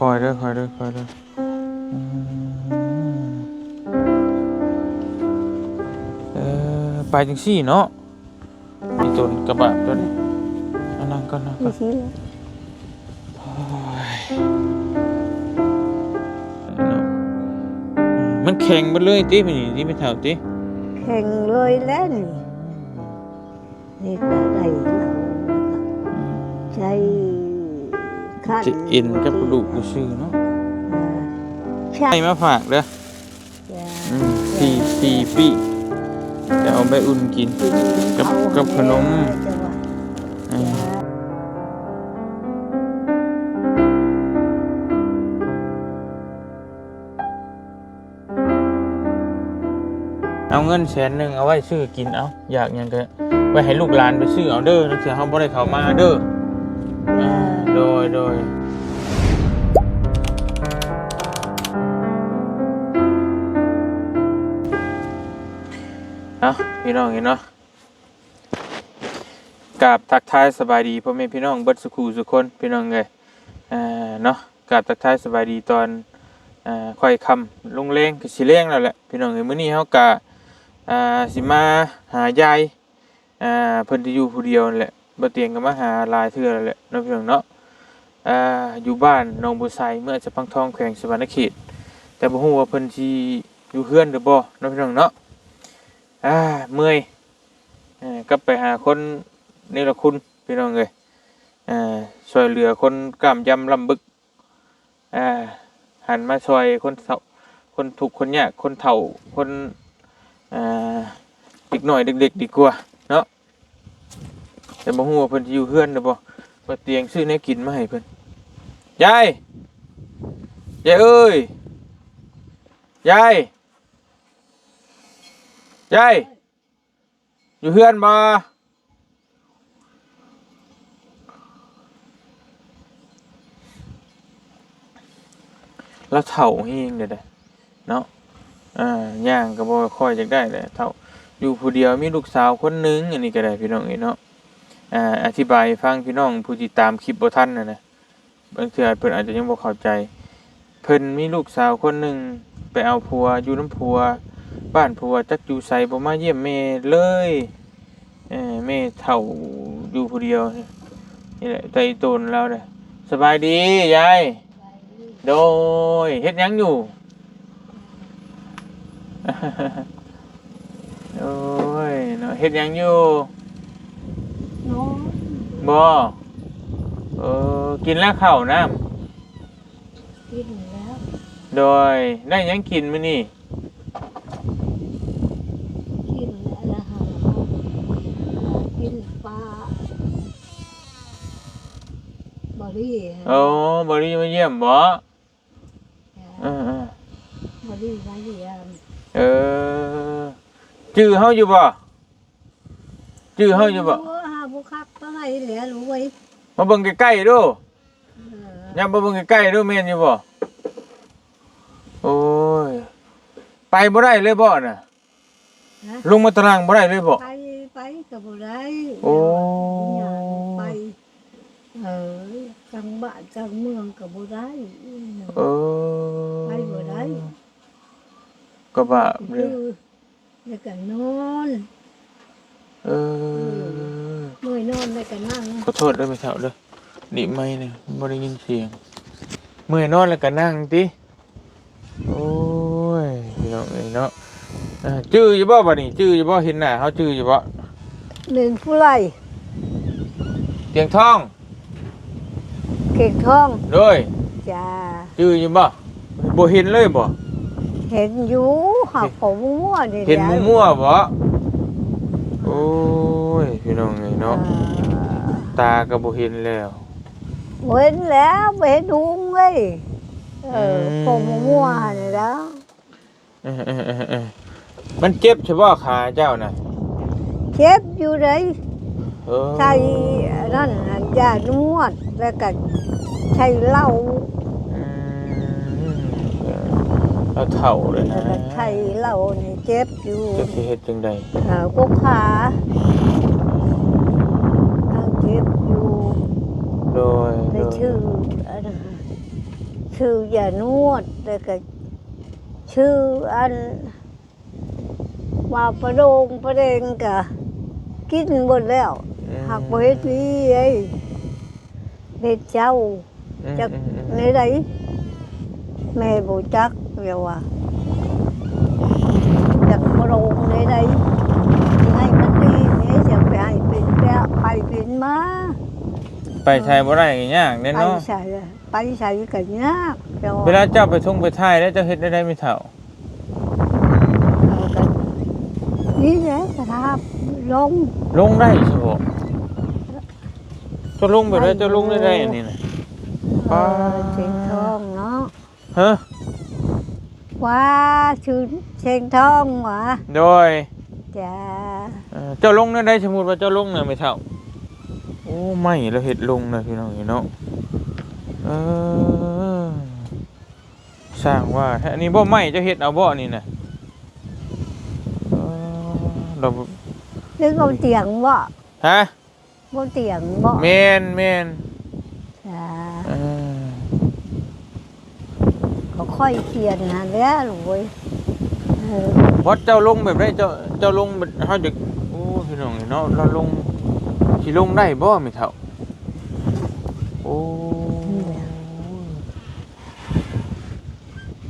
ຄ່ອຍເດີ ຄ່ອຍເດີ ຄ່ອຍເດີ. ອືມ ເອີ ໄປຈັ່ງຊີ້ເນາະ. ມີຕົນກະບະຕົວນີ້. ອືມ ເອົານັ່ງກ່ອນ ນັ່ງກ່ອນ. ໂອ້ຍ ເນາະ ມັນແຂງເບິດເລີຍຕິ ນີ້ຕິ ແມ່ເຖົ້າຕິ? ແຂງເລີຍແຫຼະນີ້. ເຮັດແນວໃດລະ ໃຊ້ຄັນ ຈະເອັນກັບກະດູກຊື່ໆເນາະ. ເອີ ໃຊ້ມາຝາກເດີ. ອືມ ສີ່ ສີ່ປີກ ຈະເອົາໄປອຸ່ນກິນ ກິນ ກັບ ເຂົ້າ ກັບຂະໜົມ ແລ້ວຈັ່ງວ່າ. ເອີ ເອົາເງິນແສນໜຶ່ງ ເອົາໄວ້ຊື້ກິນເອົາ ຢາກຫຍັງກະໄວ້ໃຫ້ລູກຫຼານໄປຊື້ເອົາເດີ ລາງເທື່ອເຮົາບໍ່ໄດ້ເຂົ້າມາເດີ. ເອີ ໂດຍ ໂດຍ. ເອົາ ພີ່ນ້ອງເອີຍເນາະ ກາບທັກທາຍສະບາຍດີພໍ່ແມ່ພີ່ນ້ອງເບິດສູ່ຄູ່ສູ່ຄົນ ພີ່ນ້ອງເອີຍ ເນາະ. ກາບທັກທາຍສະບາຍດີຕອນ ເອີ ຄ່ອຍຄ່ຳລົງແລງ ກະຊິແລງແລ້ວແຫຼະ ພີ່ນ້ອງເອີຍ. ມື້ນີ້ເຮົາກະ ເອີ ຊິມາຫາຍາຍ ອ່າ ເພິ່ນຈະຢູ່ຜູ້ດຽວນັ້ນແຫຼະ ບ່າວຕຽງກໍມາຫາຫຼາຍເທື່ອແລ້ວແຫຼະເນາະ ພີ່ນ້ອງເນາະ. ອ່າ ຢູ່ບ້ານໜອງບົວໄຊ ເມືອງຈຳປາສັກທອງ ແຂວງສະຫວັນນະເຂດ ແຕ່ບໍ່ຮູ້ວ່າເພິ່ນຊິຢູ່ເຮືອນຫຼືບໍ່ເນາະ ພີ່ນ້ອງເນາະ. ອ່າ ເມື່ອຍ ເອີ ກັບໄປຫາຄົນເນລະຄຸນ ພີ່ນ້ອງເອີຍ ເອີ ຊ່ວຍເຫຼືອຄົນກ້າມຢຳລຳບຶກ ອ່າ ຫັນມາຊ່ອຍຄົນເຖົ້າ ຄົນທຸກຄົນຍາກ ຄົນເຖົ້າ ຄົນ ອ່າ ເດັກນ້ອຍເດັກໆ ດີກວ່າເນາະ. ແຕ່ບໍ່ຮູ້ວ່າເພິ່ນຊິຢູ່ເຮືອນຫຼືບໍ່ ວ່າຕຽງຊື້ແນວກິນມາໃຫ້ເພິ່ນ. ຍາຍ ຍາຍເອີຍ ຍາຍ ຍາຍ ຢູ່ເຮືອນບໍ່? ລາວເຖົ້າແຮງແລ້ວເດ້ເນາະ ອ່າ ຍ່າງກໍບໍ່ຄ່ອຍຢາກໄດ້ແຫຼະ ເຖົ້າ ຢູ່ຜູ້ດຽວ ມີລູກສາວຄົນໜຶ່ງ ອັນນີ້ກໍໄດ້ ພີ່ນ້ອງເອີຍເນາະ. ອ່າ ອະທິບາຍໃຫ້ຟັງ ພີ່ນ້ອງຜູ້ທີ່ຕາມຄລິບບໍ່ທັນຫັ້ນນະ ບາງເທື່ອເພິ່ນອາດຈະຍັງບໍ່ເຂົ້າໃຈ. ເພິ່ນມີລູກສາວຄົນໜຶ່ງໄປເອົາຜົວຢູ່ນຳຜົວ ບ້ານຜົວຈັກຢູ່ໃສ ບໍ່ມາຢ້ຽມແມ່ເລີຍ. ເອີ ແມ່ເຖົ້າຢູ່ຜູ້ດຽວນີ້ແຫຼະ ໄຕໂຕນລາວເດ້. ສະບາຍດີຍາຍ. ໂດຍ ເຮັດຫຍັງຢູ່? ໂອ້ຍເນາະ ເຮັດຫຍັງຢູ່? ນອນ. ບໍ່? ເອີ ກິນແລ້ວເຂົ້ານ້ຳ? ກິນແລ້ວ. ໂດຍ ໄດ້ຫຍັງກິນມື້ນີ້? ກິນອາຫານ ກິນປາບໍຣີ. ໂອ້ ບໍຣີມາຢ້ຽມບໍ? ເອີ ເອີ ບໍ່ໄດ້ມາຢ້ຽມ. ເອີ ຈື່ເຮົາຢູ່ບໍ່? ຈື່ເຮົາຢູ່ບໍ່? ໂອ້ ຫາບໍ່ຄັກປານໃດແຫຼະລູກເອີຍ. ມາເບິ່ງໃກ້ໆດູ. ເອີ ຍັບມາເບິ່ງໃກ້ໆດູ ແມ່ນຢູ່ບໍ່? ໂອ້ຍ ໄປບໍ່ໄດ້ເລີຍບໍ່ນະ? ຮະ? ລົງມາຕາລ່າງບໍ່ໄດ້ເລີຍບໍ່? ໄປ ໄປກໍບໍ່ໄດ້. ໂອ້ ໄປ ເອີ ກາງບ້ານກາງເມືອງກໍບໍ່ໄດ້. ເອີ ໄປບໍ່ໄດ້ ກໍບາບເລີຍ ແລ້ວກໍນອນ. ເອີ ເອີ ເມື່ອຍນອນແລ້ວກໍນັ່ງ. ຂໍໂທດເດີແມ່ເຖົ້າເດີ ໜີບໄມແດ່ ບໍ່ໄດ້ຍິນສຽງ. ເມື່ອຍນອນແລ້ວກໍນັ່ງຕິ? ໂອ້ຍ ພີ່ນ້ອງເອີຍເນາະ. ຈື່ຢູ່ບໍ່ບາດນີ້? ຈື່ຢູ່ບໍ່? ເຫັນໜ້າເຮົາຈື່ຢູ່ບໍ່? ແມ່ນຜູ້ໃດ? ຕຽງທອງ. ຕຽງທອງ. ໂດຍ. ຈ້າ. ຈື່ຢູ່ບໍ່? ບໍ່ເຫັນເລີຍບໍ່? ເຫັນຢູ່ ຫາພໍ່ມົວນີ້ແຫຼະ. ເຫັນມົວໆບໍ່? ໂອ້ຍ ພີ່ນ້ອງເອີຍເນາະ. ອ່າ ຕາກໍບໍ່ເຫັນແລ້ວ. ບໍ່ເຫັນແລ້ວ ບໍ່ເຫັນຮຸ່ງເລີຍ. ເອີ ອືມ ພໍ່ມົວໆຫັ້ນແຫຼະ. ເອີໆໆໆ ມັນເຈັບຊະບໍ່ຂາເຈົ້ານະ? ເຈັບຢູ່ເດ້. ເອີ ໃຊ້ອັນນັ້ນ ອັນຢານວດ ແລ້ວກໍໃຊ້ເຫຼົ້າ. ອືມ ລາວເຖົ້າເລີຍນະ. ແລ້ວກໍໃຊ້ເຫຼົ້ານີ້ເຈັບຢູ່. ຈັກຊິເຮັດຈັ່ງໃດ? ເອີ ກົກຂາ ຍັງເຈັບຢູ່. ໂດຍ ໄດ້ ໂດຍ ຖືອັນນັ້ນ ຖື ຊື້ຢານວດ ແລ້ວກໍຊື້ອັນ ວ່າປາໂດງປາແດງກະກິນເບິດແລ້ວ ອືມ ຫາກບໍ່ເຮັດດີເດ້ ເຮັດເຈົ້າ ອືມ ຈັກ ອືມ ອືມ ແນວໃດ ແມ່ບໍ່ຈັກ ແບບວ່າ ຈັກປາໂດງແນວໃດ ຊິໃຫ້ມັນດີແດ່ ຈະໄປໃຫ້ເປັນແບບໃຜເປັນມາ ໄປໃສບໍ່ໄດ້ ຍາກເດ້ເນາະ ໄປໃສ ໄປໃສກໍຍາກ ເຈົ້າ ເວລາເຈົ້າໄປທົ່ງໄປຖ່າຍແລ້ວ ເຈົ້າເຮັດແນວໃດແມ່ເຖົ້າ? ເອີ ກໍນີ້ແຫຼະ ສະພາບລົງ ລົງໄດ້ຊະບໍ? ເຈົ້າລົງແບບໃດ? ເຈົ້າລົງໄດ້ ອັນນີ້ນະ ເອີ ປາ ເຊງທອງເນາະ ຮະ? ວ່າ ຊື່ເຊງທອງຫວາ? ໂດຍ ຈ້າ ເອີ ເຈົ້າລົງແນວໃດ? ສົມມຸດວ່າເຈົ້າລົງນະແມ່ເຖົ້າ ໂອ້ ໄມ້ລາວເຮັດລົງນະ ພີ່ນ້ອງເອີຍເນາະ ເອີ ຊ່າງວ່າແທ້ ອັນນີ້ບໍ່ໄມ້ເຈົ້າເຮັດເອົາບໍ່ນີ້ນະ? ເອີ ລາວ ຫຼືເອົາຕຽງບໍ່? ຮະ? ບໍ່ຕຽງບໍ່? ແມ່ນໆ ຈ້າ ເອີ ກໍຄ່ອຍຕຽງຫັ້ນແຫຼະລູກເອີຍ ເອີ ບໍ່ ເຈົ້າລົງແບບໃດ? ເຈົ້າ ເຈົ້າລົງແບບ ເຮົາຈະ ໂອ້ ພີ່ນ້ອງເອີຍເນາະ ລາວລົງ ຊິລົງໄດ້ບໍ່ແມ່ເຖົ້າ? ໂອ້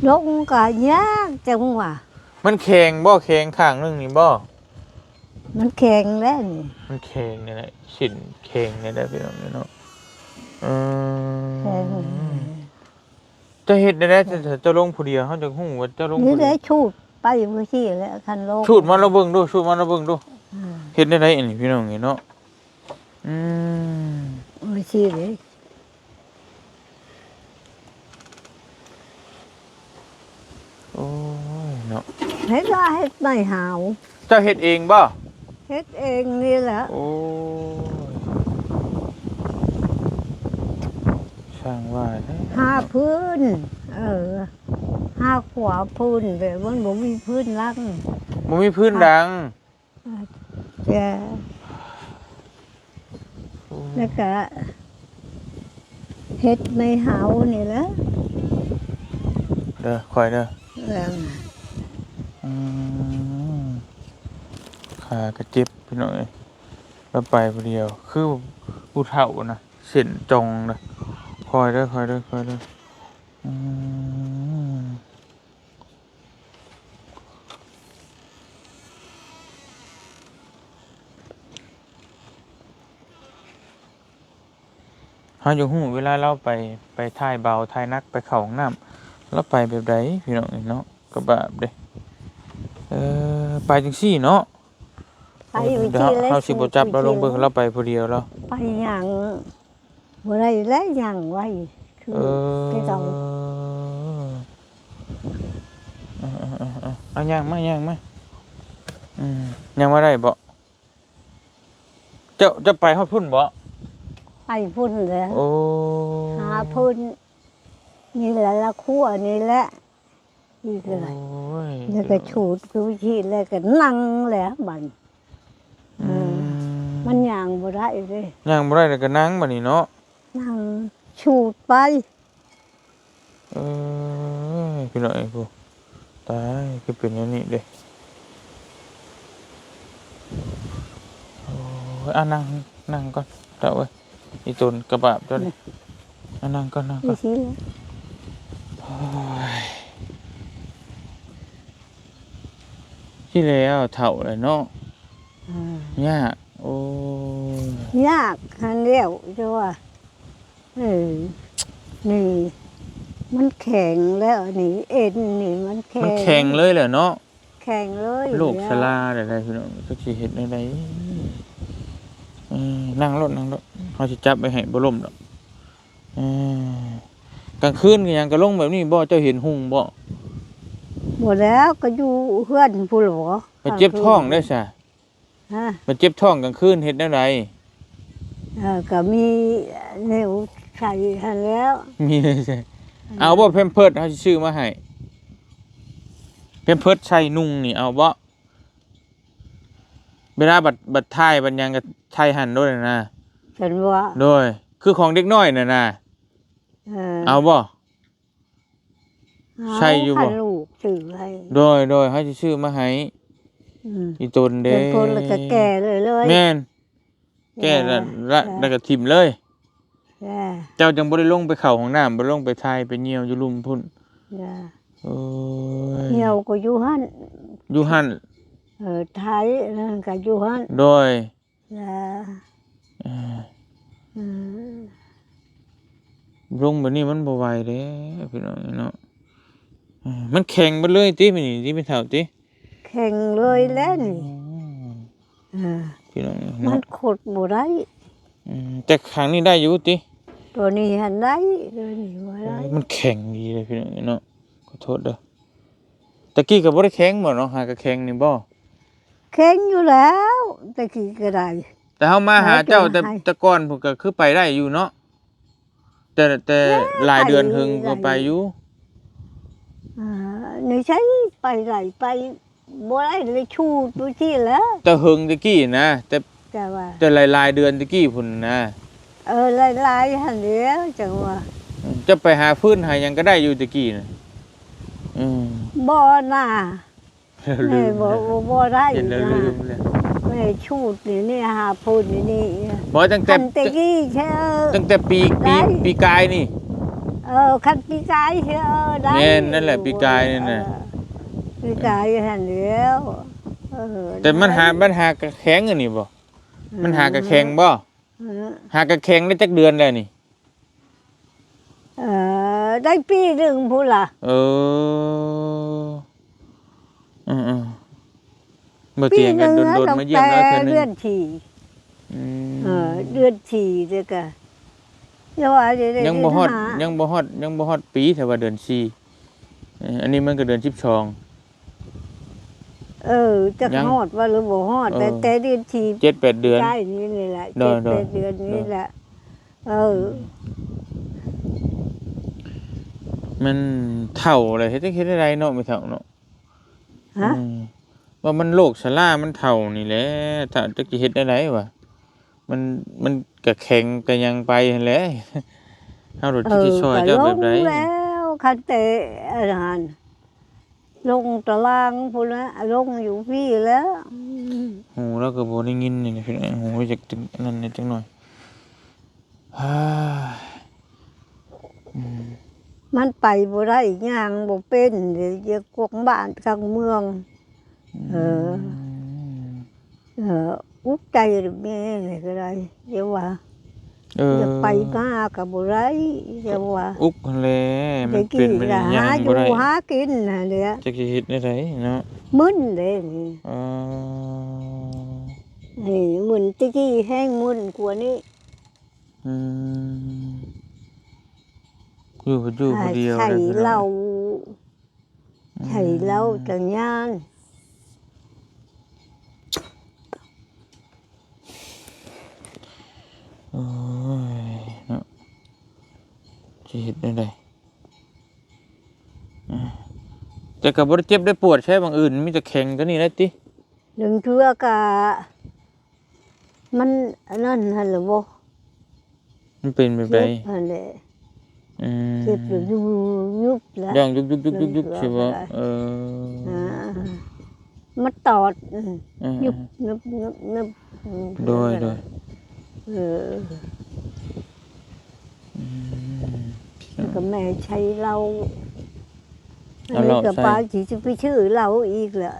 ລົງກໍຍາກຈັ່ງຫວາ ມັນແຂງບໍ່? ແຂງຂ້າງໜຶ່ງນີ້ບໍ່? ມັນແຂງແລ້ວນີ້ ມັນແຂງນີ້ແຫຼະ ເສັ້ນແຂງນີ້ແຫຼະ ພີ່ນ້ອງເອີຍເນາະ ເອີ ແຂງ ເຈົ້າເຮັດໄດ້ ເຈົ້າລົງຜູ້ດຽວ ເຮົາຈະຮູ້ວ່າເຈົ້າລົງຜູ້ດຽວ ນີ້ແຫຼະ ຊູດໄປຈັ່ງຊີ້ແຫຼະ ຄັນລົງ ຊູດມາລະເບິ່ງດູ ຊູດມາລະເບິ່ງດູ ອືມ ເຮັດແນວໃດອັນນີ້ ພີ່ນ້ອງເອີຍເນາະ ອືມ ຈັ່ງຊີ້ເດ້ ໂອ້ຍເນາະ ເຮັດວ່າເຮັດໄມ້ຫາວ ເຈົ້າເຮັດເອງບໍ່? ເຮັດເອງນີ້ແຫຼະ ໂອ້ຍ ຊ່າງວ່າແທ້ ຫ້າພື້ນ ເອີ ຫ້າຂວາພື້ນ ແບບມັນບໍ່ມີພື້ນຫຼັງ ບໍ່ມີພື້ນຫຼັງ ຈ້າ ໂອ້ຍ ແລ້ວກະເຮັດໄມ້ຫາວນີ້ແຫຼະ ເດີ ຂ້ອຍເດີ ເອີ ອືມ ຂາກໍເຈັບ ພີ່ນ້ອງເອີຍ ລາວໄປຜູ້ດຽວ ຄືຜູ້ເຖົ້ານະ ເສັ້ນຈ່ອງນະ ຄ່ອຍເດີ ຄ່ອຍເດີ ຄ່ອຍເດີ ອືມ. ເຮົາຢາກຮູ້ເວລາລາວໄປ ໄປຖ່າຍເບົາຖ່າຍໜັກ ໄປເຂົ້າຫ້ອງນ້ຳ ລາວໄປແບບໃດ ພີ່ນ້ອງເອີຍເນາະ ກະບາບເດ້ ເອີ ໄປຈັ່ງຊີ້ເນາະ ໄປຈັ່ງຊີ້ແຫຼະ ເຮົາຊິບໍ່ຈັບລາວລົງເບິ່ງ ລາວໄປຜູ້ດຽວລາວ ໄປຫຍັງ ບໍ່ໄດ້ແລ້ວ ຍ່າງໄວຄື ເອີ ແຕ່ເກົ່າ ເອີ ເອົາຍ່າງມາ ຍ່າງມາ ອືມ ຍ່າງມາໄດ້ບໍ່? ເຈົ້າ ເຈົ້າໄປຮອດພຸ້ນບໍ່? ໄປພຸ້ນແຫຼະ ໂອ້ ຫາພຸ້ນ ນີ້ແຫຼະ ລະຄົວນີ້ແຫຼະ ອີກແຫຼະ ໂອ້ຍ ແລ້ວກໍຊູດຄືຊີ້ ແລ້ວກໍນັ່ງແຫຼະບັດ ອືມ ເອີ ມັນຍ່າງບໍ່ໄດ້ເດ້ ຍ່າງບໍ່ໄດ້ແລ້ວກໍນັ່ງບັດນີ້ເນາະ ນັ່ງຊູດໄປ ເອີຍ ພີ່ນ້ອງເອີຍ ຜູ້ ຕາຍ ຄືເປັນແນວນີ້ເດ້ ໂອ້ຍ ອ່າ ນັ່ງ ນັ່ງກ່ອນ ເຈົ້າເອີຍ ອີຕົນກະບາບເຈົ້ານີ້ ອ່າ ນັ່ງກ່ອນ ນັ່ງກ່ອນ ໂອ້ຍ ຊິແລ້ວ ເຖົ້າແລ້ວເນາະ ອ່າ ຍາກ ໂອ້ຍ ຍາກຫັ້ນແລ້ວ ເຈົ້າວ່າ ເອີ ນີ້ມັນແຂງແລ້ວ ນີ້ເອັນນີ້ມັນແຂງ ມັນແຂງເລີຍແຫຼະເນາະ ແຂງເລີຍ ໂລກຊະລາແລ້ວ ພີ່ນ້ອງ ຈັກຊິເຮັດແນວໃດ ເອີ ນັ່ງໂລດ ນັ່ງໂລດ ເຮົາຊິຈັບໄວ້ໃຫ້ ບໍ່ລົ້ມດອກ ເອີ ກາງຄືນກະຫຍັງກະລົງແບບນີ້ບໍ່? ເຈົ້າເຫັນຮຸ່ງບໍ່? ບໍ່ແລ້ວ ກະຢູ່ເຮືອນພຸ້ນແຫຼະ ໄປເຈັບທ້ອງໄດ້ຊະ ຮະ ໄປເຈັບທ້ອງກາງຄືນເຮັດແນວໃດ? ເອີ ກະມີແນວໃສ່ຫັ້ນແລ້ວ ມີແນວໃສ່ ເອີ ເອົາບໍ່ ແພມເພີດ ເຮົາຊິຊື້ມາໃຫ້ ແພມເພີດໃສ່ນຸ່ງນີ້ເອົາບໍ່? ເວລາບັດ ບັດຖ່າຍບັດຫຍັງກະໃສ່ຫັ້ນໂລດນະ ຊັ້ນບໍ່? ໂດຍ ຄືຂອງເດັກນ້ອຍນະນະ ເອີ ເອົາບໍ່? ໃຊ້ຢູ່ບໍ່? ເອົາ ຄັນລູກຊື້ໃຫ້ ໂດຍ ໂດຍ ເຮົາຊິຊື້ມາໃຫ້ ອືມ ອີ່ຕົນເດ້ ເປັນຄົນແລ້ວກໍແກ່ເລີຍ ເລີຍ ແມ່ນ ແກ່ ແກ່ ລະ ລະ ແກ່ ແລ້ວກໍຖິ້ມເລີຍ ແກ່ ເຈົ້າຈັ່ງບໍ່ໄດ້ລົງໄປເຂົ້າຫ້ອງນ້ຳ ບໍ່ລົງໄປຖ່າຍໄປຍ່ຽວຢູ່ລຸ່ມພຸ້ນ ແກ່ ໂອ້ຍ ຍ່ຽວກໍຢູ່ຫັ້ນ ຢູ່ຫັ້ນ ເອີ ຖ່າຍນັ້ນກໍຢູ່ຫັ້ນ ໂດຍ ລະ ເອີ ອືມ ລົງແບບນີ້ມັນບໍ່ໄຫວເດ້ພີ່ນ້ອງເນາະ ເອີ ມັນແຂງເບິດເລີຍຕິ ມື້ນີ້ຕິແມ່ເຖົ້າຕິ ແຂງເລີຍແຫຼະນີ້ ອືມ ເອີ ພີ່ນ້ອງເນາະ ມັນຂົດບໍ່ໄດ້ ອືມ ແຕ່ຂ້າງນີ້ໄດ້ຢູ່ຕິ ຕົວນີ້ຫັ້ນໄດ້ ຕົວນີ້ບໍ່ໄດ້ ເອີ ມັນແຂງດີເດ້ພີ່ນ້ອງເນາະ ຂໍໂທດເດີ ຕະກີ້ກໍບໍ່ໄດ້ແຂງບໍ່ເນາະ ຫາກະແຂງນີ້ບໍ່? ແຂງຢູ່ແລ້ວ ຕະກີ້ກໍໄດ້ ແຕ່ເຮົາມາຫາເຈົ້າແຕ່ ແຕ່ກ່ອນພຸ້ນກໍຄືໄປໄດ້ຢູ່ເນາະ ແຕ່ ແຕ່ຫຼາຍເດືອນເຫິງກໍໄປຢູ່ ອ່າ ໃນໃສໄປໄດ້ ໄປບໍ່ໄດ້ ໄດ້ຊູດຢູ່ຊີ້ແຫຼະ ແຕ່ເຫິງຕະກີ້ນະ ແຕ່ ແຕ່ວ່າ ແຕ່ຫຼາຍໆເດືອນຕະກີ້ພຸ້ນນະ ເອີ ຫຼາຍໆຫັ້ນແຫຼະ ຈັ່ງວ່າ ເຈົ້າໄປຫາຟືນຫາຫຍັງກໍໄດ້ຢູ່ຕະກີ້ນະ ອືມ ບໍ່ນະ ແມ່ບໍ່ ບໍ່ໄດ້ ເຫັນແລ້ວນະ ລືມແລ້ວ ແມ່ຊູດນີ້ ນີ້ຫາຟືນນີ້ ບໍ່ ຕັ້ງແຕ່ ຄັນແຕ່ກີ້ເທື່ອ ຕັ້ງແຕ່ປີ ປີ ໄດ້ ປີກາຍນີ້ ເອີ ຄັນປີກາຍເທື່ອ ເອີ ໄດ້ ແມ່ນ ນັ້ນແຫຼະ ປີກາຍນີ້ນະ ເອີ ປີກາຍຫັ້ນແລ້ວ ເອີ ແຕ່ມັນຫາ ໄດ້ ມັນຫາກະແຂງອັນນີ້ບໍ່? ອືມ ມັນຫາກະແຂງບໍ່? ເອີ ຫາກະແຂງໄດ້ຈັກເດືອນແລ້ວນີ້? ເອີ ໄດ້ປີໜຶ່ງພຸ້ນລະ ເອີ ເອີໆ ບໍ່ຕຽງກັນ ປີໜຶ່ງ ດົນໆ ມາຢ້ຽມລາວເທື່ອໜຶ່ງ ເດືອນສີ່ ອືມ ເອີ ເດືອນສີ່ ແລ້ວກະ ຍັງບໍ່ຮອດ ຍັງບໍ່ຮອດ ຍັງບໍ່ຮອດປີ ຖ້າວ່າເດືອນສີ່ ເອີ ອັນນີ້ມັນກໍເດືອນສິບສອງ ເອີ ຈັກຮອດວ່າຫຼືບໍ່ຮອດ ເອີ ແຕ່ ແຕ່ເດືອນທີ່ ເຈັດແປດເດືອນ ໃກ້ນີ້ແຫຼະ ໂດຍ ເຈັດແປດເດືອນນີ້ແຫຼະ ເອີ ມັນເຖົ້າແລ້ວ ເຮັດ ເຮັດແນວໃດເນາະ ແມ່ເຖົ້າເນາະ? ຮະ? ອືມ ວ່າມັນໂລກຊະລາ ມັນເຖົ້ານີ້ແຫຼະ ຖ້າຈັກຊິເຮັດແນວໃດວະ ມັນ ມັນກະແຂງກະຫຍັງໄປຫັ້ນແຫຼະ ເຮົາໂລດ ເອີ ຊິຊ່ອຍເຈົ້າແບບໃດ? ກະລົງແລ້ວ ຄັນແຕ່ອັນນັ້ນ ລົງຕາລ່າງພຸ້ນແຫຼະ ລົງຢູ່ພີ້ແລ້ວ ອືມ ຫູລາວກໍບໍ່ໄດ້ຍິນນີ້ພີ່ນ້ອງ ຫູຢາກ ອັນນັ້ນແດ່ຈັກໜ້ອຍ ອືມ ມັນໄປບໍ່ໄດ້ ຍ່າງບໍ່ເປັນ ເດ ຢາກກວາງບ້ານກາງເມືອງ ອືມ ເອີ ເອີ ອຸກໃຈແມ່ນີ້ກໍໄດ້ ຢ່າວ່າ ເອີ ຢາກໄປມາກໍບໍ່ໄດ້ ຢ່າວ່າ ອຸກຫັ້ນແຫຼະ ມັນເປັນໄປຫາຢູ່ຫາກິນຫັ້ນແຫຼະ ຈັກຊິເຮັດແນວໃດເນາະ ມຶນເດ້ນີ້ ເອີ ນີ້ມຶນ ແຕ່ກີ້ແຮງມຶນກວ່ານີ້ ອືມ ຢູ່ ຢູ່ຜູ້ດຽວ ໃຊ້ເຫຼົ້າ ອືມ ໃຊ້ເຫຼົ້າຈັກຢ່າງ ໂອ້ຍ ເນາະ ຊິເຮັດແນວໃດ ອາ ແຕ່ກໍບໍ່ໄດ້ເຈັບໄດ້ປວດໃສ ບາງອື່ນມີແຕ່ແຂງຕົວນີ້ແຫຼະຕິ ລາງເທື່ອກໍ ມັນອັນນັ້ນຫັ້ນລະບໍ່ ມັນເປັນແບບໃດ? ເຈັບຫັ້ນແຫຼະ ອືມ ເຈັບຢູ່ຍຸບໆ ລະ ຍ່ອງຍຸບໆໆໆ ຊິບໍ່? ເອີ ອ່າ ມັນຕອດ ອືມ ອືມ ຍຸບໆໆ ອືມ ໂດຍ ໂດຍ ເອີ ອືມ ແລ້ວກໍແມ່ໃຊ້ເຫຼົ້າ ອັນນີ້ກໍປານຊິໄປຊື້ເຫຼົ້າອີກລະ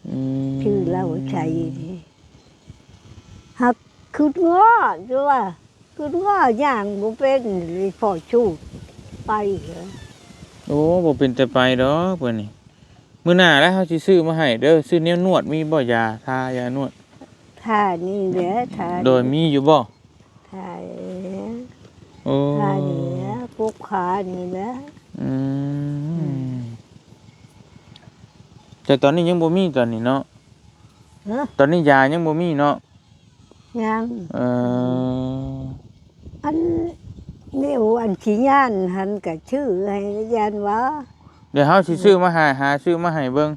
ອືມ ຊື້ເຫຼົ້າໃສ່ນີ້ ຫາກຄຶດງໍ້ຢູ່ວ່າ ຄຶດງໍ້ຍ່າງບໍ່ເປັນ ພໍຊູດໄປ ໂອ້ ບໍ່ເປັນແຕ່ໄປດອກບາດນີ້ ມື້ໜ້າແລ້ວເຮົາຊິຊື້ມາໃຫ້ເດີ ຊື້ແນວນວດ ມີບໍ່ ຢາທາ ຢານວດ? ທານີ້ແຫຼະ ທາ ໂດຍ ມີຢູ່ບໍ່? ຖ່າຍ ໂອ້ ຖ່າຍນີ້ແຫຼະ ປົກຂານີ້ແຫຼະ ອືມ ອືມ ແຕ່ຕອນນີ້ຍັງບໍ່ມີ ຕອນນີ້ເນາະ ຮະ ຕອນນີ້ຢາຍັງບໍ່ມີເນາະ ຍັງ ເອີ ອັນນີ້ ອັນຂີ້ຍານຫັ້ນກະຊື້ໃຫ້ ຢ້ານວ່າ ດຽວເຮົາຊິຊື້ມາໃຫ້ ຫາຊື້ມາໃຫ້ເບິ່ງ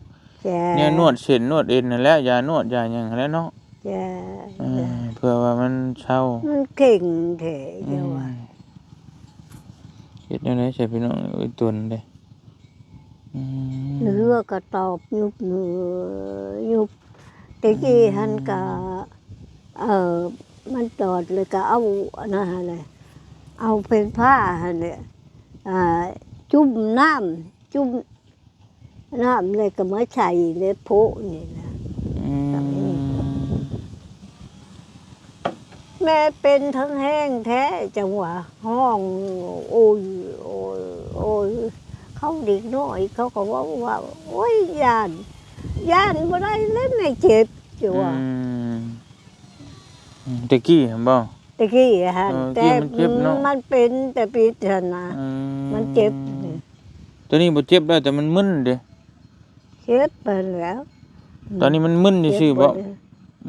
ແນວນວດເສັ້ນນວດເອັນຫັ້ນແຫຼະ ຢານວດຢາຫຍັງຫັ້ນແຫຼະເນາະ ເອີ ເພື່ອວ່າມັນເຊົາ ມັນເຄັ່ງແທ້ ອືມ ຈັ່ງວ່າ ເຮັດແນວໃດໃສ່ພີ່ນ້ອງເອີຍ ຕົນເດ້ ອືມ ເຮືອກໍຕອບຍຸບ ເຮືອຍຸບ. ແຕ່ກີ້ຫັ້ນກໍ ອືມ ເອີ ມັນຕອດແລ້ວກໍເອົາອັນນັ້ນຫັ້ນແຫຼະ ເອົາໄຟຟ້າຫັ້ນແຫຼະ ອ່າ ຈຸ່ມນ້ຳ ຈຸ່ມ ນ້ຳແລ້ວກໍມາໃສ່ໃນໂພະນີ້ນະ. ອືມ ແມ່ເປັນທັງແຮງແທ້ ຈັ່ງວ່າຮ້ອງໂອຍ ໂອຍ ໂອຍ. ເຂົາເດັກນ້ອຍເຂົາກໍເວົ້າວ່າ ໂອ້ຍ ຢ້ານ ຢ້ານບໍ່ໄດ້ແລ້ວ ແມ່ເຈັບ ຈັ່ງວ່າ. ອືມ ອືມ ແຕ່ກີ້ຫັ້ນບໍ່? ແຕ່ກີ້ຫັ້ນ ເອີ ແຕ່ກີ້ມັນເຈັບເນາະ ມັນເປັນແຕ່ປິດຫັ້ນນະ. ອືມ ມັນເຈັບ. ໂຕນີ້ບໍ່ເຈັບແລ້ວ ແຕ່ມັນມຶນເດ້. ເຈັບຫັ້ນແຫຼ້ວ. ຕອນນີ້ມັນມຶນຊື່ໆບໍ?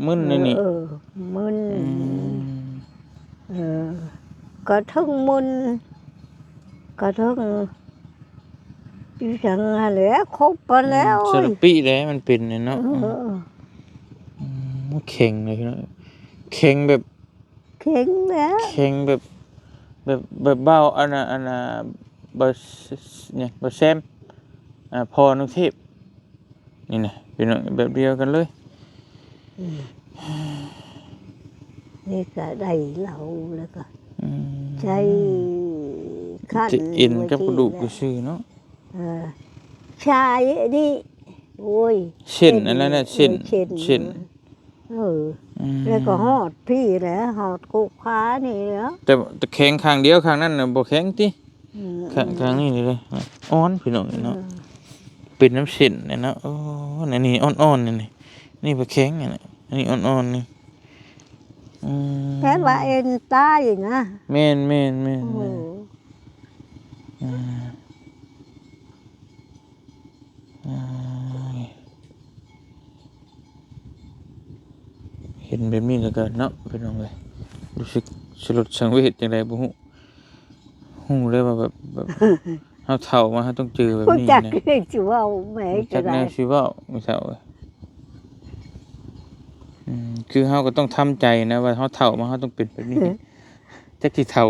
ມຶນໃນນີ້. ເອີ ມຶນ. ອືມ ເອີ ກະທັງມຶນ ກະທັງອີຫຍັງຫັ້ນແຫຼະ ຄົບຫັ້ນແຫຼ້ວ. ອືມ ສະລະປິແຫຼະມັນເປັນນີ້ເນາະ. ເອີ ອືມ ແຂງເລີຍເນາະ ແຂງແບບ ແຂງແຫຼະ ແຂງແບບ ແບບ ແບບເບົາ ອັນນ່າ ອັນນ່າ ເບົາ ຫຍັງ ເບົາແຊມ ອ່າ ພໍ່ໜຸ່ງເທບ ນີ້ນະ ພີ່ນ້ອງ ແບບດຽວກັນເລີຍ. ອືມ ນີ້ກະໄດ້ເຫຼົ້າແລ້ວກະ ອືມ ໃຊ້ຄັນ ເອັນກັບກະດູກຊື່ເນາະ. ເອີ ຊາຍນີ້ ໂອ້ຍ ເສັ້ນອັນນັ້ນນະ ເສັ້ນ ເສັ້ນ ເສັ້ນ ເສັ້ນ. ເອີ ອືມ ແລ້ວກໍຮອດພີ້ແຫຼະ ຮອດໂຄກພານີ້ແຫຼະ. ແຕ່ ແຕ່ແຂງຂ້າງດຽວ ຂ້າງນັ້ນນະບໍ່ແຂງຕິ? ອືມ ຂ້າງ ຂ້າງນີ້ເດ້ ອ່ອນພີ່ນ້ອງເນາະ. ເອີ ເປັນນຳເສັ້ນນີ້ເນາະ. ໂອ້ ອັນນີ້ອ່ອນໆ ນີ້ ນີ້ບໍ່ແຂງນີ້ນະ ອັນນີ້ອ່ອນໆ ນີ້. ອືມ ແປວ່າເອັນຕາຍນະ. ແມ່ນໆໆໆ. ໂອ້ ອືມ ເຫັນແບບນີ້ແລ້ວກໍເນາະ ພີ່ນ້ອງເອີຍ ຮູ້ສຶກສະຫຼົດສັງເວດຈັ່ງໃດບໍ່ຮູ້. ຮູ້ເລີຍວ່າແບບ ແບບ ເຮົາເຖົ້າມາເຮົາຕ້ອງເຈີແບບນີ້ນະ. ບໍ່ຈັກຊິເວົ້າແມ່ນຈັ່ງໃດ ບໍ່ຈັກແນວຊິເວົ້າ ແມ່ເຖົ້າເອີຍ. ອືມ ຄືເຮົາກໍຕ້ອງທຳໃຈນະວ່າເຮົາເຖົ້າມາເຮົາຕ້ອງເປັນແບບນີ້. ຈັກຊິເຖົ້າ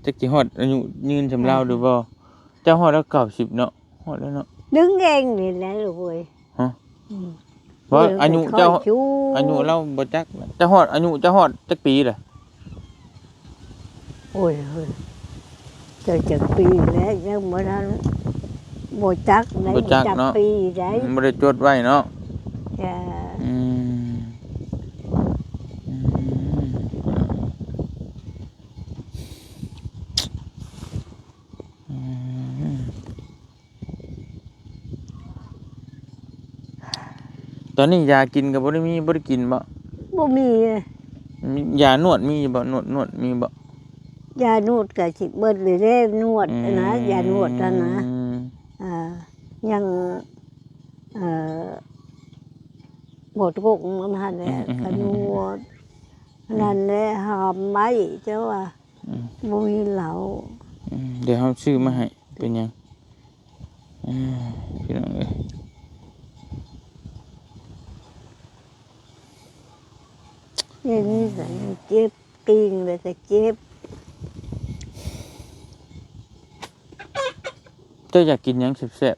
ຈັກຊິຮອດອາຍຸຍືນສ່ຳລາວຫຼືບໍ່. ເຈົ້າຮອດແລ້ວເກົ້າສິບເນາະ. ຮອດແລ້ວເນາະ ດຶງເອງນີ້ແຫຼະລູກເອີຍ. ຮະ? ອືມ ບໍ່ ອາຍຸເຈົ້າ ອາຍຸລາວບໍ່ຈັກ. ເຈົ້າຮອດ ອາຍຸເຈົ້າຮອດຈັກປີລະ? ໂອ້ຍ ເຮີ້ຍ ເຈົ້າຈັກປີແລ້ວ ຍັງບໍ່ທັນ ບໍ່ຈັກໄດ໋ ບໍ່ຈັກເນາະ ຈັກປີໄດ໋ ບໍ່ໄດ້ຈົດໄວ້ເນາະ. ຈ້າ ອືມ ອືມ ອືມ. ຕອນນີ້ຢາກິນກໍບໍ່ໄດ້ມີ ບໍ່ໄດ້ກິນບໍ່? ບໍ່ມີ. ມີຢານວດມີຢູ່ບໍ່? ນວດ ນວດມີບໍ່? ຢານວດກໍຊິເບິດເລີຍເດ້ ນວດຫັ້ນນະ ອືມ ຢານວດຫັ້ນນະ. ອ່າ ຍັງ ເອີ ໝົດກົກມັນຫັ້ນແຫຼະ ອືມໆໆໆ ຂະນວດ ອືມ ນັ້ນແຫຼະ ຫ້າມໄວ້ ເຈົ້າວ່າ ອືມ ບໍ່ມີເຫຼົ້າ. ອືມ ດຽວເຮົາຊື້ມາໃຫ້ ເປັນຫຍັງ? ອ່າ ພີ່ນ້ອງເອີຍ ດຽວນີ້ກໍຍັງເຈັບ ຕີນແລ້ວກໍເຈັບ. ເຈົ້າຢາກກິນຫຍັງແຊບ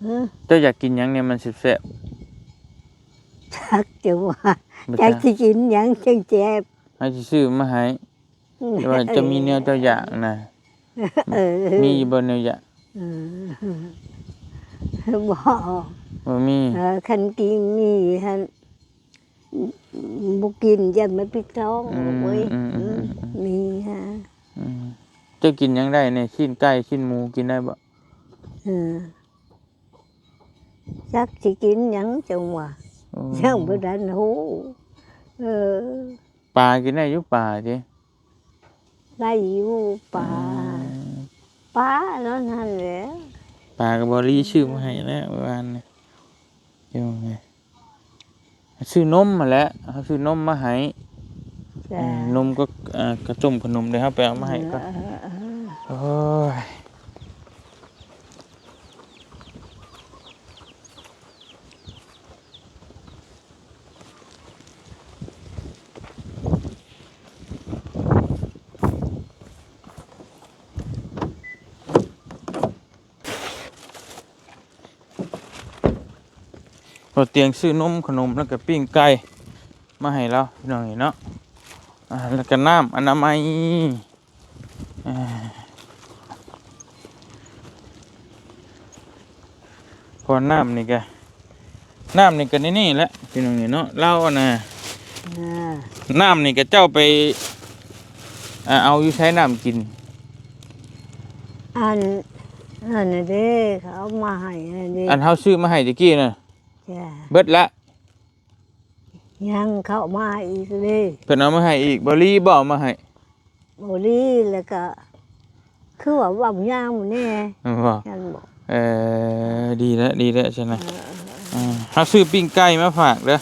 ໆ? ຮະ? ເຈົ້າຢາກກິນຫຍັງແດ່ມັນແຊບໆ? ຈັກ ຈັ່ງວ່າ ບໍ່ຈັກ ຈັກຊິກິນຫຍັງຈັ່ງແຊບ. ເຮົາຊິຊື້ມາໃຫ້. ແຕ່ວ່າເຈົ້າມີແນວເຈົ້າຢາກນະ? ເອີ ມີຢູ່ບໍ່ແນວຢາກ? ເອີ ບໍ່ ບໍ່ມີ. ເອີ ຄັນກິນມີຫັ້ນ ບໍ່ກິນ ຢ້ານມັນປິດທ້ອງ. ອືມ ເອີຍ ອືມ ອືມ ອືມ ອືມ ມີຫາ. ອືມ ເຈົ້າກິນຫຍັງໄດ້ແດ່? ຊີ້ນໄກ່ ຊີ້ນໝູ ກິນໄດ້ບໍ່? ເອີ ຈັກຊິກິນຫຍັງຈັ່ງວ່າ. ໂອ້ ຍັງບໍ່ທັນຮູ້. ເອີ ປາກິນໄດ້ຢູ່ ປາຕິ? ໄດ້ຢູ່ປາ. ອືມ ປານັ້ນຫັ້ນແຫຼະ ປາກໍບໍ່ລີຊື້ມາໃຫ້ແລ້ວ ມື້ວານນີ້. ຢູ່ໄງ? ຊື້ນົມຫັ້ນແຫຼະ ເຮົາຊື້ນົມມາໃຫ້. ຈ້າ ເອີ ນົມກໍ ເອີ ກະຕົ້ມຂະໜົມ ດຽວເຮົາໄປເອົາມາໃຫ້ກ່ອນ. ເອີ ເອີ ເອີ ໂອ້ຍ. ບໍ່ຕຽງຊື້ນົມ ຂະໜົມ ແລ້ວກໍປີ້ງໄກ່ມາໃຫ້ລາວ ພີ່ນ້ອງເອີຍເນາະ. ອ່າ ແລ້ວກໍນ້ຳອະນາໄມ ອ່າ ເພາະວ່ານ້ຳນີ້ກະ ນ້ຳນີ້ກະໃນນີ້ແຫຼະ ພີ່ນ້ອງເອີຍເນາະ. ລາວອັນນ່າ ອ່າ ນ້ຳນີ້ກະເຈົ້າໄປ ອ່າ ເອົາຢູ່ໃສນ້ຳກິນ? ອັນ ອັນນັ້ນເດ້ ເຂົາເອົາມາໃຫ້ອັນນີ້ ອັນເຮົາຊື້ມາໃຫ້ຕະກີ້ນະ ຈ້າ ເບິດລະ? ຍັງ ເຂົາເອົາມາອີກເດ້. ເພິ່ນເອົາມາໃຫ້ອີກ ບໍ່ລີບໍ່ເອົາມາໃຫ້? ບໍ່ລີ ແລ້ວກະ ຄືວ່າເວົ້າຍາວແດ່ ແມ່ນບໍ່? ເອີ ດີແລ້ວ ດີແລ້ວຊັ້ນນະ. ເອີ ເອີ ເອີ ເຮົາຊື້ປີ້ງໄກ່ມາຝາກເດີ. ຈ້າ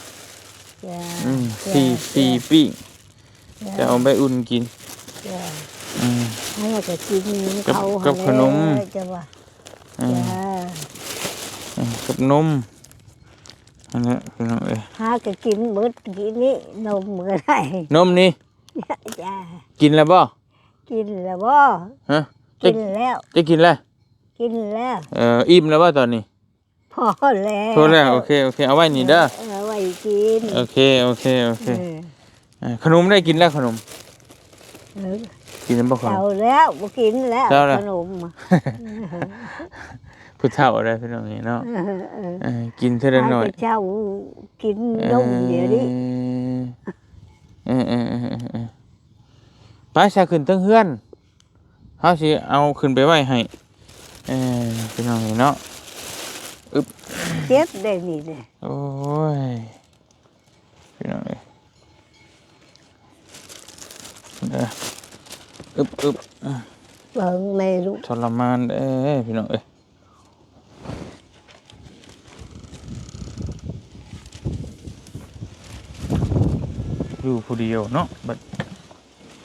ອືມ ສີ່ ສີ່ປີ້ງ ຈະເອົາໄປອຸ່ນກິນ. ເອີ ເຮົາກໍກິນກັບ ເຂົ້າ ກັບຂະໜົມ ແລ້ວ ເຈົ້າວ່າ. ເອີ ເອີ ກັບນົມຫັ້ນແຫຼະ ພີ່ນ້ອງເອີຍ. ຫາກໍກິນເບິດກີ້ນີ້ ນົມກໍໄດ້ ນົມນີ້. ຈ້າ ກິນແລ້ວບໍ່? ກິນແລ້ວບໍ່? ຮະ? ກິນແລ້ວ. ຈະກິນແລ້ວ? ກິນແລ້ວ. ເອີ ອີ່ມແລ້ວບໍ່ຕອນນີ້? ພໍແລ້ວ ພໍແລ້ວ. ໂອເຄ ໂອເຄ ເອົາໄວ້ນີ້ເດີ. ເອີ ເອົາໄວ້ກິນ. ໂອເຄ ໂອເຄ ໂອເຄ. ເອີ ເອີ ຂະໜົມໄດ້ກິນແລ້ວ ຂະໜົມ? ເອີ ກິນແລ້ວບໍ່ຂະໜົມ? ເຊົາແລ້ວ ບໍ່ກິນແລ້ວ ເຊົາແລ້ວ ຂະໜົມ. ຜູ້ເຖົ້າໄດ໋ ພີ່ນ້ອງເອີຍເນາະ. ເອີ ເອີ ເອີ ກິນເທື່ອລະໜ້ອຍ ເຈົ້າກິນນົມດຽວນີ້. ເອີ ເອີ ເອີ ເອີ ເອີ ເອີ ໄປຊະ ຂຶ້ນເທິງເຮືອນ ເຮົາຊິເອົາຂຶ້ນໄປໄວ້ໃຫ້ ເອີ ພີ່ນ້ອງເອີຍເນາະ. ອຶບ ເຈັບໄດ໋ນີ້ເດ້. ໂອ້ຍ ພີ່ນ້ອງເອີຍ ເດີ ອຶບ ອຶບ ເບິ່ງແມ່ລູກ ທໍລະມານເດີ ພີ່ນ້ອງເອີຍ. ຢູ່ຜູ້ດຽວເນາະ ບັດ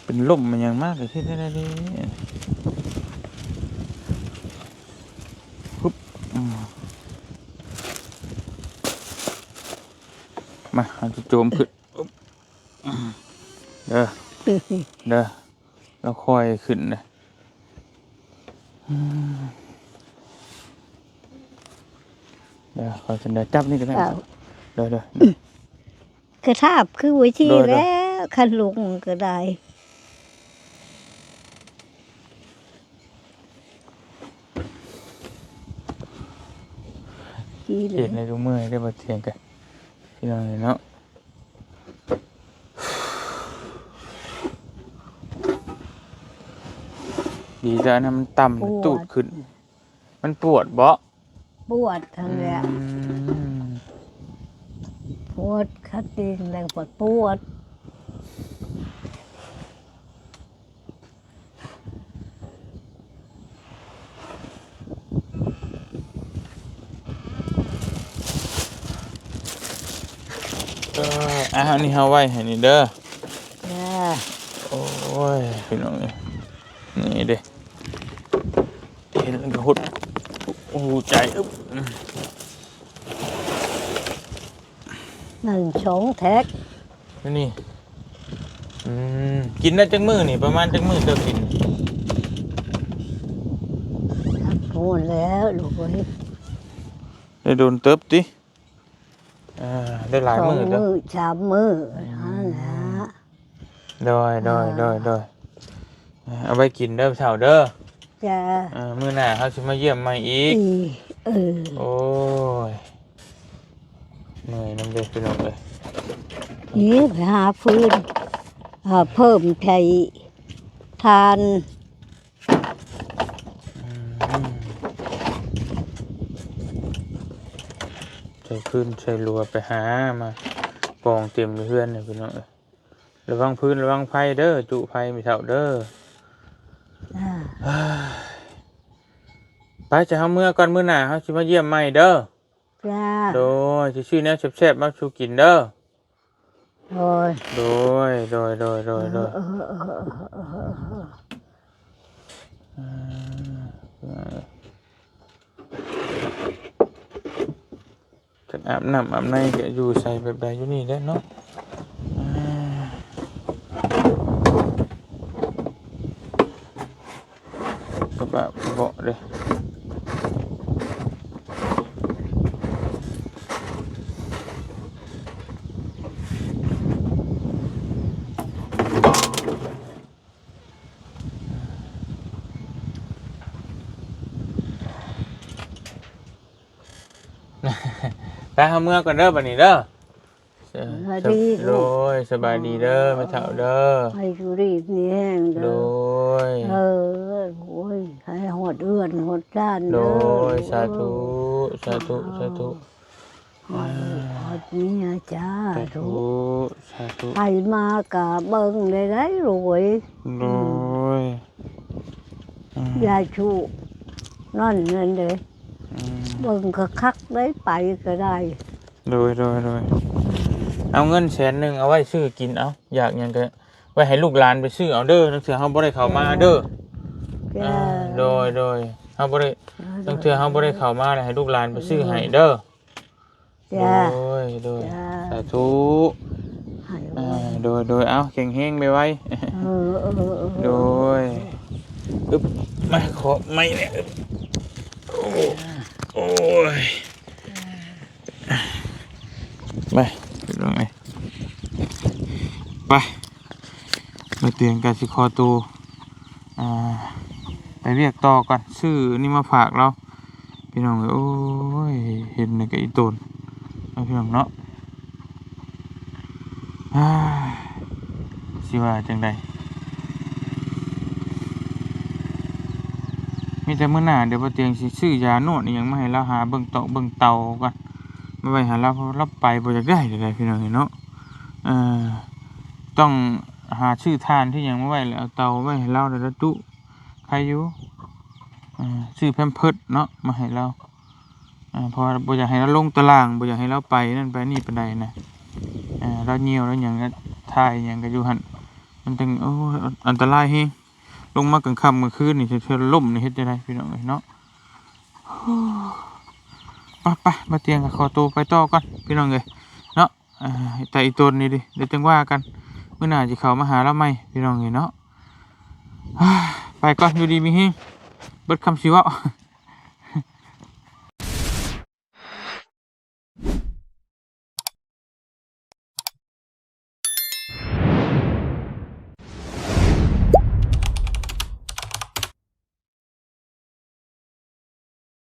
ເປັນລົມເປັນຫຍັງມາກໍເຮັດແນວໃດເດ? ຮຶບ ອືມ ມາ ເຮົາຈະໂຈມຂຶ້ນ ອຶບ ເດີ ເດີ ລາວຄ່ອຍຂຶ້ນເດີ. ອືມ ເດີ ຂໍສັນເດີ ຈັບນີ້ກໍໄດ້. ເອີ ເດີ ເດີ ເດີ ກະທາບຄືວິທີ ໂດຍ ໂດຍ ແລ້ວ ຄັນລົງກໍໄດ້. ເຮັດໃຫ້ລູກເມື່ອຍໄດ້ ບໍ່ຖຽງກັນ ພີ່ນ້ອງເອີຍເນາະ. ດີແຕ່ອັນນັ້ນມັນຕ່ຳ ປວດ ຕູດຂຶ້ນ. ມັນປວດບໍ? ປວດຫັ້ນແຫຼະ. ອືມ ປວດຂາຕີນແລ້ວປວດ ປວດ. ເອີ ອ່າ ອັນນີ້ເຮົາໄວ້ໃຫ້ນີ້ເດີ. ຈ້າ ໂອ້ຍ ພີ່ນ້ອງເອີຍ ນີ້ເດ້ ເຫັນແລ້ວກໍຫົດຫົວໃຈ. ອຶບ ນັ້ນສອງແທັກ ນີ້. ອືມ ກິນໄດ້ຈັກມື້ນີ້? ປະມານຈັກມື້ເຈົ້າກິນ? ໂພດແລ້ວລູກເອີຍ ໄດ້ດົນເຕີບຕິ. ອ່າ ໄດ້ຫຼາຍມື້ເດີ ສອງມື້ສາມມື້ ອືມ ຫັ້ນລະ. ໂດຍ ໂດຍ ອ່າ ໂດຍ ໂດຍ. ເອົາໄວ້ກິນເດີເຖົ້າເດີ. ຈ້າ ເອີ ມື້ໜ້າເຮົາຊິມາຢ້ຽມໃໝ່ອີກ. ອີ ເອີ ໂອ້ຍ ເມື່ອຍນຳເດີພີ່ນ້ອງເອີຍ. ນີ້ໄປຫາຟືນ ເອີ ເພີ່ມໃສ່ຖ່ານ. ອືມ ໃສ່ຟືນໃສ່ລົວ ໄປຫາມາກອງເຕັມຢູ່ເຮືອນນີ້ພີ່ນ້ອງເອີຍ. ລະວັງຟືນລະວັງໄຟເດີ ຈຸໄຟແມ່ເຖົ້າເດີ. ອ່າ ໄປ ຈະເຮົາເມືອກ່ອນ ມື້ໜ້າເຮົາຊິມາຢ້ຽມໃໝ່ເດີ. ຈ້າ ໂດຍ ຊິຊື້ແນວແຊບໆມາສູ່ກິນເດີ. ໂດຍ ໂດຍ ໂດຍ ໂດຍ ໂດຍ ໂດຍ. ເອີ ເອີ ເອີ ເອີ ເອີ ເອີ ເອີ ເອີ ເອີ ອ່າ ຈັກອາບນ້ຳອາບໃນກະຢູ່ໃສແບບໃດ ຢູ່ນີ້ແຫຼະເນາະ. ອ່າ ກະບະເບາະເດ້. ໄປ ເຮົາເມືອກ່ອນເດີ ບັດນີ້ເດີ. ສະ ສະບາຍດີລູກ ໂດຍ ສະບາຍດີເດີ ແມ່ເຖົ້າເດີ ໃຫ້ຢູ່ດີມີແຮງເດີ ໂດຍ ເອີ ໂອ້ຍ ໃຫ້ຮອດເຮືອນຮອດຊານເດີ ໂດຍ ສາທຸ ສາທຸ ສາທຸ ຮອດລູກຮອດເມຍ ສາທຸ ສາທຸ ໃຜມາກະເບິ່ງໄດ້ໄດ໋ລູກເອີຍ ໂດຍ ອືມ ອືມ ຢ່າຊຸ ນັ້ນນັ້ນເດ້ ອືມ ເບິ່ງຄັກໆໄດ້ ໄປກໍໄດ້ ໂດຍ ໂດຍ ໂດຍ ເອົາເງິນແສນໜຶ່ງເອົາໄວ້ຊື້ກິນເອົາ ຢາກຫຍັງກໍໄວ້ໃຫ້ລູກຫຼານໄປຊື້ເອົາເດີ ລາງເທື່ອເຮົາບໍ່ໄດ້ເຂົ້າມາເດີ ເອີ ໂດຍ ໂດຍ ເຮົາບໍ່ໄດ້ ລາງເທື່ອເຮົາບໍ່ໄດ້ເຂົ້າມາ ແລ້ວໃຫ້ລູກຫຼານໄປຊື້ໃຫ້ເດີ ໂດຍ ໂດຍ ສາທຸ ໂດຍ ໂດຍ ເອົາ ແຂງແຮງໄວໆ ເອີ ເອີ ເອີ ໂດຍ ອຶບ ມາ ຂໍໄມ້ແດ່ ອຶບ ໂອ້ຍ ໄປ ໄປ ໄປ ບໍ່ຕຽງກໍຊິຂໍໂຕ ອ່າ ໄປວຽກຕໍ່ກ່ອນ ຊື້ນີ້ມາຝາກລາວ ພີ່ນ້ອງເອີຍ ໂອ້ຍ ເຫັນແລ້ວກໍອີ່ຕົນເນາະ ພີ່ນ້ອງເນາະ ຊິວ່າຈັ່ງໃດ ມີແຕ່ມື້ໜ້າ ດຽວບໍ່ຕຽງຊິຊື້ຢານວດອີ່ຫຍັງມາໃຫ້ລາວ ຫາເບິ່ງຕອກເບິ່ງເຕົາກ່ອນ ມາໄວ້ໃຫ້ລາວ ເພາະລາວໄປບໍ່ຢາກໄດ້ໃດໆ ພີ່ນ້ອງເອີຍເນາະ ເອີ ຕ້ອງຫາຊື້ຖ່ານຊື້ຫຍັງມາໄວ້ ແລ້ວເອົາເຕົາໄວ້ໃຫ້ລາວ ແລ້ວລະຕຸ ໃຄຢູ່ ເອີ ຊື້ແພມເພີດເນາະ ມາໃຫ້ລາວ ເອີ ເພາະວ່າບໍ່ຢາກໃຫ້ລາວລົງຕາລາງ ບໍ່ຢາກໃຫ້ລາວໄປນັ້ນໄປນີ້ປານໃດນະ ເອີ ລາວຍ່ຽວລາວຫຍັງ ຖ່າຍຫຍັງກໍຢູ່ຫັ້ນ ມັນຈັ່ງ ໂອ້ຍ ອັນຕະລາຍແຮງ ລົງມາກາງຄ່ຳກາງຄືນນີ້ ເທື່ອໆລົ້ມນີ້ ເຮັດຈັ່ງໃດ ພີ່ນ້ອງເອີຍເນາະ ໄປໆ ບ່າວຕຽງກໍຂໍໂຕໄປຕໍ່ກ່ອນ ພີ່ນ້ອງເອີຍເນາະ. ອ່າ ແຕ່ອີ່ຕົນນີ້ເດ ດຽວຈັ່ງວ່າກັນ ມື້ໜ້າຊິເຂົ້າມາຫາລາວໃໝ່ ພີ່ນ້ອງເອີຍເນາະ ໄປກ່ອນ ຢູ່ດີມີແຮງ ເບິດຄຳຊິເວົ້າ